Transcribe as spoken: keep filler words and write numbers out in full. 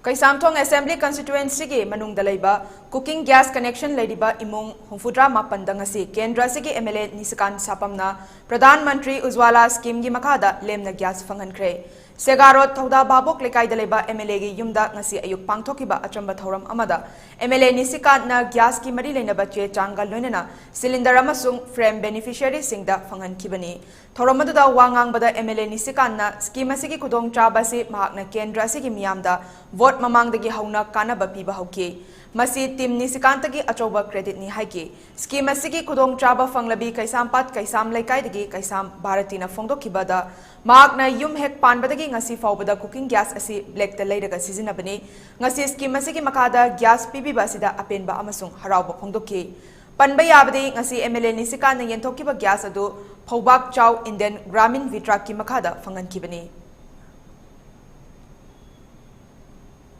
Keishamthong Assembly Constituencyꯒꯤ ꯃꯅꯨꯡꯗ ꯂꯩꯕ cooking gas connection ꯂꯩꯔꯤꯕ ꯏꯃꯨꯡ ꯍꯨꯝꯐꯨꯇꯔꯥ ꯃꯥꯄꯟꯗ ꯉꯁꯤ ꯀꯦꯟꯗ꯭ꯔ ꯑꯁꯤꯒꯤ MLA ꯅꯤꯁꯤꯀꯥꯟ ꯁꯥꯄꯝꯅ Pradhan Mantri Ujjwala Schemeꯒꯤ ꯃꯈꯥꯗ ꯂꯦꯝꯅ gas ꯐꯪꯍꯟꯈ꯭ꯔꯦ꯫ ꯁꯦꯒꯥ Road ꯊꯧꯗꯥ ꯚꯥꯕꯣꯛ ꯂꯩꯀꯥꯏꯗ ꯂꯩꯕ MLAꯒꯤ ꯌꯨꯝꯗ ꯉꯁꯤ ꯑꯌꯨꯛ ꯄꯥꯡꯊꯣꯛꯈꯤꯕ ꯑꯆꯝꯕ ꯊꯧꯔꯝ ꯑꯃꯗ MLA ꯅꯤꯁꯤꯀꯥꯟꯠꯅ gasꯀꯤ ꯃꯔꯤ ꯂꯩꯅꯕ ꯆꯦ ꯆꯥꯡꯒ ꯂꯣꯏꯅꯅ cylinder ꯑꯃꯁꯨꯡ frame beneficiaryꯁꯤꯡꯗ ꯐꯪꯍꯟꯈꯤꯕꯅꯤ꯫ ꯊꯧꯔꯝ ꯑꯗꯨꯗ ꯋꯥ ꯉꯥꯡꯕꯗ MLA ꯅꯤꯁꯤꯀꯥꯟꯠꯅ scheme ꯑꯁꯤꯒꯤ ꯈꯨꯗꯣꯡꯆꯥꯕ ꯑꯁꯤ ꯃꯍꯥꯛꯅ ꯀꯦꯟꯗ꯭ꯔ ꯑꯁꯤꯒꯤ ꯃꯤꯌꯥꯝꯗ vote ꯃꯃꯥꯡꯗꯒꯤ ꯍꯧꯅ ꯀꯥꯟꯅꯕ ꯄꯤꯕ ꯍꯧꯈꯤ꯫ ꯃꯁꯤ team ꯅꯤꯁꯤꯀꯥꯟꯠꯇꯒꯤ ꯑꯆꯧꯕ creditꯅꯤ ꯍꯥꯏꯈꯤ꯫ Scheme ꯑꯁꯤꯒꯤ ꯈꯨꯗꯣꯡꯆꯥꯕ ꯐꯪꯂꯕꯤ ꯀꯩꯁꯥꯝꯄꯥꯠ ꯀꯩꯁꯥꯝ ꯂꯩꯀꯥꯏꯗꯒꯤ ꯀꯩꯁꯥꯝ ꯚꯥꯔꯇꯤꯅ ꯐꯣꯡꯗꯣꯛꯈꯤꯕꯗ ꯃꯍꯥꯛꯅ ꯌꯨꯝ ꯍꯦꯛ ꯄꯥꯟꯕꯗꯒꯤ ꯉꯁꯤ ꯐꯥꯎꯕꯗ cooking gas ꯑꯁꯤ blackꯇ ꯂꯩꯔꯒ ꯁꯤꯖꯤꯟꯅꯕꯅꯤ꯫ ꯉꯁꯤ scheme ꯑꯁꯤꯒꯤ ꯃꯈꯥꯗ gas ꯄꯤꯕꯤꯕ ꯑꯁꯤꯗ ꯑꯄꯦꯟꯕ ꯑꯃꯁꯨꯡ ꯍꯔꯥꯎꯕ ꯐꯣꯡꯗꯣꯛꯈꯤ꯫ ꯄꯟꯕ ꯌꯥꯕꯗꯤ ꯉꯁꯤ MLA ꯅꯤꯁꯤꯀꯥꯟꯠꯅ ꯌꯦꯟꯊꯣꯛꯈꯤꯕ gas ꯑꯗꯨ ꯐꯧꯕꯥꯛ ꯆꯥꯎ Indian Gramin Vitrakꯀꯤ ꯃꯈꯥꯗ ꯐꯪꯍꯟꯈꯤꯕꯅꯤ꯫